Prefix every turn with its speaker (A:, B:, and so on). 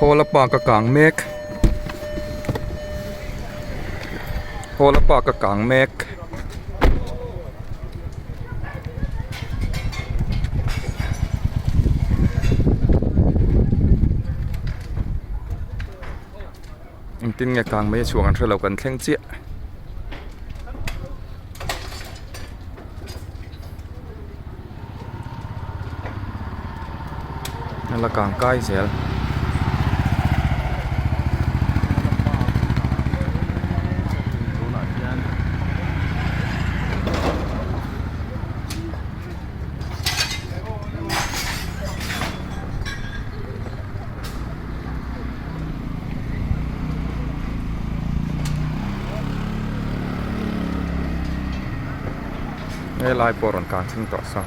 A: Hawla park a kang mek Hawla park a kang mek. Engtin nge kang mai a chhuah kan hrelo kan thleng chiah. A la kang kai zel. Helai pawh rawn kang thleng tawh saw.